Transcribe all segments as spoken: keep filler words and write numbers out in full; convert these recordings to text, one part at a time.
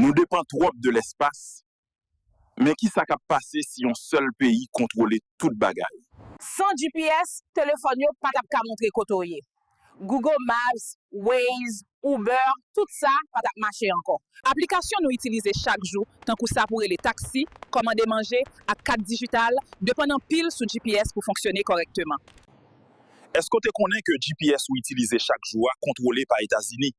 Nou depann twòp de lèspas, men ki sa k ap pase si yon sèl peyi kontwole tout bagay? San G P S, telefòn yo pa t ap ka montre kote w ye. Google Maps, Waze, Uber, tout sa pa t ap mache ankò. Aplikasyon nou itilize chak jou, tankou sa pou rele taksi, kòmande manje, ak kat dijital, depann anpil sou G P S pou fonksyone kòrèkteman. Èske w te konnen ke G P S ou itilize chak jou a kontwole pa Etazini?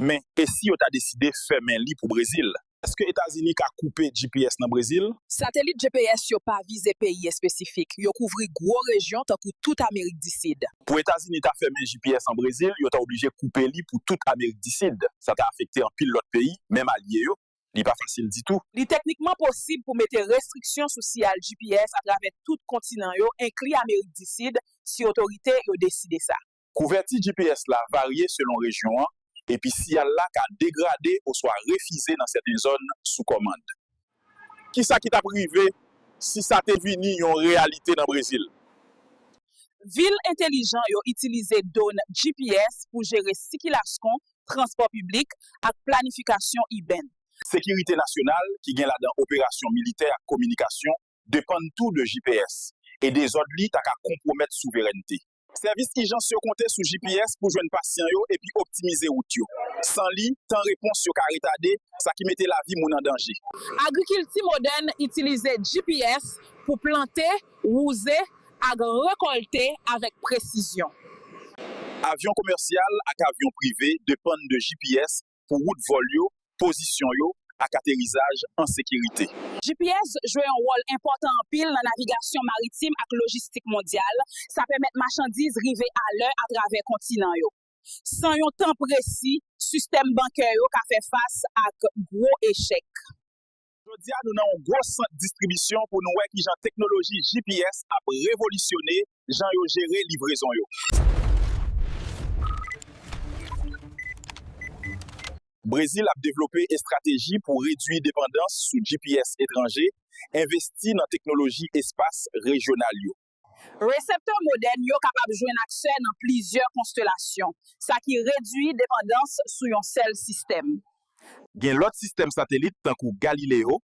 Men, e si yo ta deside fèmen li pou Brezil? Èske Etazini ka koupe G P S nan Brezil? Satelit G P S yo pa vize peyi espesifik, yo kouvri gwo rejyon tankou tout Amerik di Sid. Pou Etazini ta fèmen G P S an Brezil, yo ta oblije koupe li pou tout Amerik di Sid. Sa ta afekte anpil lòt peyi, menm alye yo. Li pa fasil ditou. Li teknikman posib pou mete restriksyon sou siyal G P S atravè tout kontinan yo, enkli Amerik di Sid, si otorite yo deside sa. Kouvèti G P S la varye selon rejyon an, epi siyal la ka degrade oswa refize nan sèten zòn sou kòmand. Ki sa ki t ap rive si sa te vini yon reyalite nan Brezil? Vil entelijan yo itilize done G P S pou jere sikilasyon, transpò piblik, ak planifikasyon ibèn. Sekirite nasyonal, ki gen ladan operasyon militè ak kominikasyon, depann tou de G P S, e dezòd li ta ka konpwomèt souverènte. Sèvis ijans yo konte sou G P S pou jwenn pasyan yo epi optimize wout yo. San li, tan repons yo ka retade, sa ki mete lavi moun an danje. Agrikilti modèn itilize G P S pou plante, wouze, ak rekòlte avèk presizyon. Avyon komèsyal ak avyon prive depann de G P S pou wout vòl yo, pozisyon yo, ak aterizaj an sekirite. G P S jwe yon wòl enpòtan anpil nan navigasyon maritim ak lojistik mondyal. Sa pèmèt machandiz rive alè atravè kontinan yo. San yon tan presi, sistèm bankè yo ka fè fas ak gwo echèk. Jodi a, nou nan yon gwo sant distribisyon pou nou wè kijan teknoloji G P S ap revolisyone jan yo jere livrezon yo. Brezil ap devlope estrateji pou redui depandans sou G P S etranje, envesti nan teknoloji espas rejyonal yo. Reseptè modèn yo kapab jwenn aksè nan plizyè konstelasyon, sa ki redui depandans sou yon sèl sistèm. Gen lòt sistèm satelit tankou Galileo,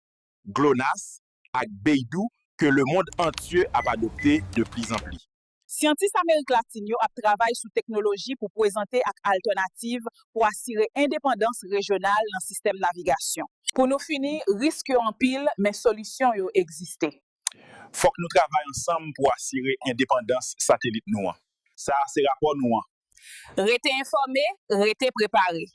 GLONASS, ak Beidou ke lemonn antye ap adopte de plizanpli. Syantis Amerik Latin yo ap travay sou teknoloji pou pwezante ak altènativ pou asire endepandans rejyonal nan sistèm navigasyon. Pou nou fini, risk yo anpil, men solisyon yo egziste. Fòk nou travay ansanm pou asire endepandans satelit nou an. Sa a se rapò nou an. Rete enfòme, rete prepare.